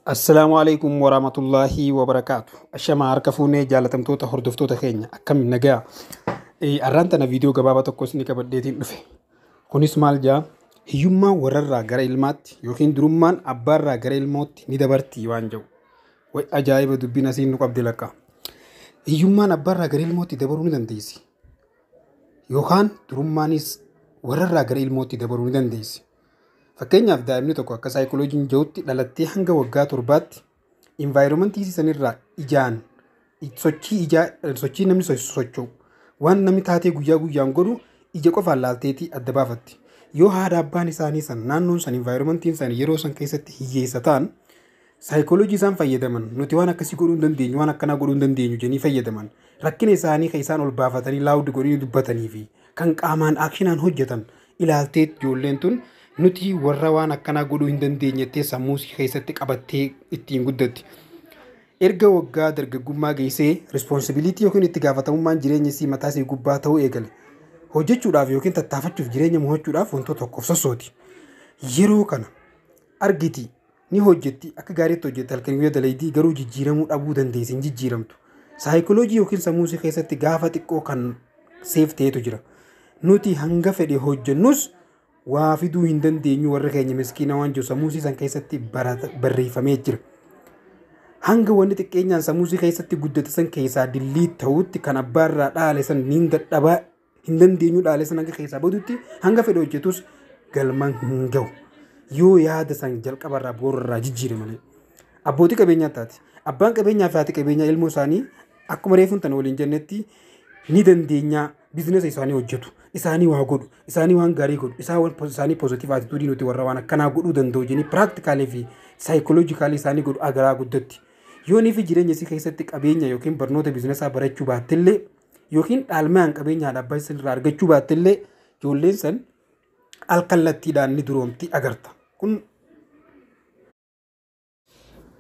Assalaamu alaikum warahmatullaahi wabarakaatu. Ashamaa harka fuunee, jaalatamtoota hordoftoota keenya, akkam nagaa? Arraan tana viidiyoo gabaabaa tokko isin qabadheetiin dhufe. Kunis maal jaa? Hiyyummaan warrarraa gara ilmaatti yookiin durummaan abbaarraa gara ilmootti ni dabarti waan jedhu. Way ajaa'iba, dubbiin asiin nu qabdi lakka. Hiyyummaan abbaarraa gara ilmootti dabaruu ni dandeessi. Yookaan durummaanis warrarraa gara ilmootti dabaruu ni dandeessi. Fakkeenyaaf, daa'imni tokko akka saayikoloojiin jirutti dhalattee hanga waggaa 7tti environmentii sanirraa ijaan sochii ijaa, sochii namni socho'u, waan namni taatee guyyaa guyyaan godhu ija qofaan laalteetii adda baafatti. Yoo haadha abbaan isaanii san, naannoon san, environmentiin san yeroo san keessatti hiyyeessa ta'an, saayikooloojii isaan fayyadaman nuti waan akkasii godhuu hin dandeenyu, waan akkanaa godhuu hin dandeenyu jedhanii fayyadaman, rakkina isaanii kan isaan ol baafatanii loud godhanii dubbatanii fi kan qaamaan actionaan hojjetan ilaaltee, ijoolleen tun nuti warra waan akkanaa godhuu hin dandeenye jettee sammuu keessatti qabattee ittiin guddatti. Erga waggaa dargaggummaa geessee responsibility yookiin itti gaafatamummaan jireenya isii mataa isii gubbaa ta'uu eegale. Hojjechuudhaaf yookiin tattaafachuuf, jireenya mo'achuudhaaf wantoota tokkoof sossooti. Yeroo kana argiti, ni hojjetti, akka gaariitti hojjetti, halkan guyyaa dalaydii, garuu jijjiiramuu dhabuu dandeessi, hin jijjiiramtu. Saayikooloojii yookiin sammuu isii keessatti gaafa xiqqoo kan save ta'etu jira. Nuti hanga fedhe hojjennus waa fiduu hin dandeenyu, warra keenya miskiina waan jiru sammuu isii san keessatti barreeffamee jira. Hanga wanni xiqqeenyaan sammuu isii keessatti guddate san keessaa delete ta'utti, kan abbaarraa dhaale san ni dadhabaa hin dandeenyu dhaale san hanga keessaa badutti, hanga fedhe hojjetus galma hin gahu. Yoo yaada san jalqabarraa boorarraa jijjiire malee. Abbootii qabeenyaa taate. Abbaan qabeenyaa fi haati qabeenyaa ilmoo isaanii akkuma reefuun tana waliin jennetti ni dandeenyaa businessa isaanii hojjetu. Isaanii waa godhu. Isaanii waan gaarii godhu. Isaanii positive attitude, nuti warra waan akkanaa godhuu danda'u jedhanii practically fi psychologically isaanii godhu agaraa guddatti. Yoonii fi jireenya isii keessatti qabeenya yookiin barnoota businessaa barachuu baattillee yookiin dhaalmaan qabeenya haadha abbaa irraa argachuu baattillee, ijoolleen san alkallattiidhaan ni duroomti agarta. Kun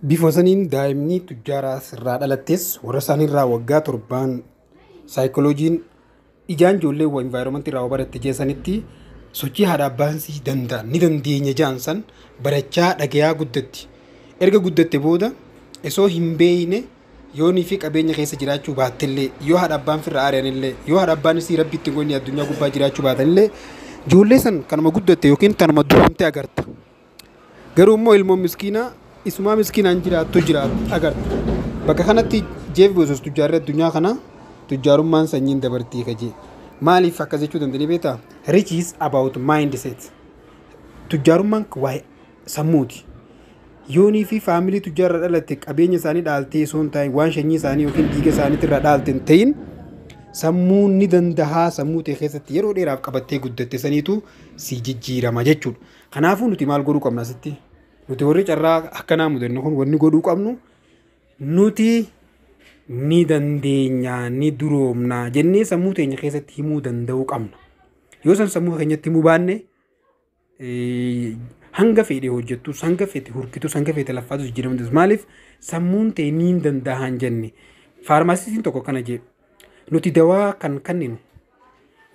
bifa saniin daa'imni tujjaaraa irraa dhalattes warra isaaniirraa waggaa 7n saayikolojiin ijaan ijoollee environmentii irraa baratte jeessanitti sochii haadha abbaan si danda'a ni dandeenya jaan san barachaa dhagayaa guddatti. Erga guddatte booda osoo hin beeyne, yoonii fi qabeenya keessa jiraachuu baattellee, yoo haadha abbaan firra aari'anillee, yoo haadha abbaan isii rabbi itti goonni addunyaa gubbaa jiraachuu baatanillee, ijoollee san kanuma guddatte yookiin kanuma duroomte agarta. Garuu immoo ilmoon miskiinaa isumaa miskiinaan jiraattu jiraattu agarta. Bakka kanatti Jeff Bezos tujjaarri addunyaa kana tujjaarummaan sanyiin dabartii kajee. Maaliif akkas jechuu dandeenye beektaa? Rich is about mindset. Tujjaarummaan waa'ee sammuuti. Yoonii fi family tujjaarra dhalatte qabeenya isaanii dhaaltee osoo hin taa'in, waan sanyii isaanii yookiin dhiiga isaaniitirraa dhaalte hin ta'in, sammuun ni dandahaa sammuu ta'e keessatti yeroo dheeraaf qabattee guddatte saniitu si jijjiirama jechuudha. Kanaafuu nuti maal godhuu qabna asitti? Nuti warri carraa akkanaa mudanne kun wanni godhuu qabnu, nuti ni dandeenya, ni duroomna jennee sammuu teenya keessatti himuu danda'uu qabna. Yoo san sammuu keenyatti himuu baanne, hanga fedhe hojjettus, hanga fedhe hurkitus, hanga fedhe laffatus jijjiiramuu dandeessu. Maaliif? Sammuun ta'e ni dandahan jenne. Pharmacistiin tokko kana jedhe: nuti dawaa kan kenninu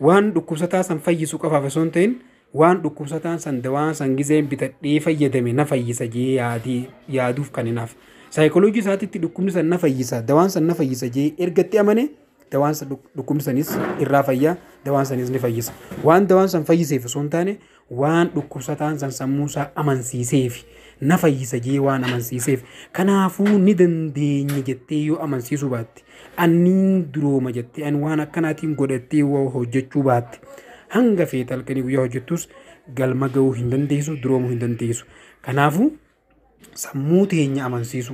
waan dhukkubsataa san fayyisu qofaaf osoo hin ta'in, waan dhukkubsataan san dawaa san gizeen bitadhee fayyadame na fayyisa jee yaadee yaaduuf kan hinaaf. Saayikooloojii isaatitti dhukkubni san na fayyisa, dawaan san na fayyisa jee ergatti amane, dawaan san dhukkubni sanis irraa fayyaa, dawaan sanis ni fayyisa. Waan dawaan san fayyiseef osoo hin taane, waan dhukkubsataan san sammuu isaa amansiiseef, na fayyisa jee waan amansiiseef. Kanaafuu ni dandeenya jettee yoo amansiisuu baatte, anniin durooma jettee, ani waan akkanaatiin godhattee yoo hojjechuu baatte, hanga feete halkanii guyyaa hojjettus galma ga'uu hin dandeessu, duroomuu hin dandeessu. Kanaafuu sammuu teenya amansiisu,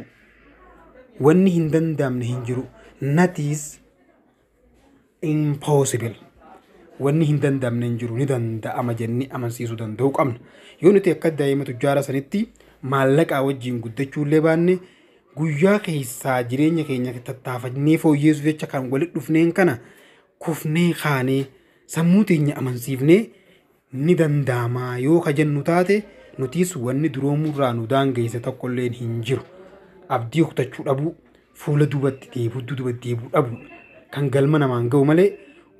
wanni hin danda'amne hin jiru. Nothing is impossible. Wanni hin danda'amne hin jiru, ni danda'ama jennee amansiisuu danda'uu qabna. Yoo nuti akka daa'ima tujjaara sanitti maallaqaa wajjin guddachuu illee baanne, guyyaa keessaa jireenya keenya tattaafannee fooyyeessuuf jecha kan walitti dhufneen kana kufnee kaanee sammuu teenya amansiifnee ni danda'ama yoo ka jennu taate, nutis wanni duroomuurraa nu daangeesse tokkolleen hin jiru. Abdii kutachuu dhabuu, fuula duubatti deebuu, duubatti deebuu dhabuu kan galma namaan ga'u malee,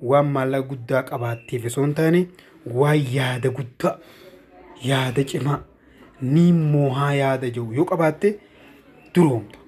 waan maallaqa guddaa qabaatteef osoo hin taane, waan yaada guddaa, yaada cimaa ni moohaa yaada jiru yoo qabaatte Duroomta.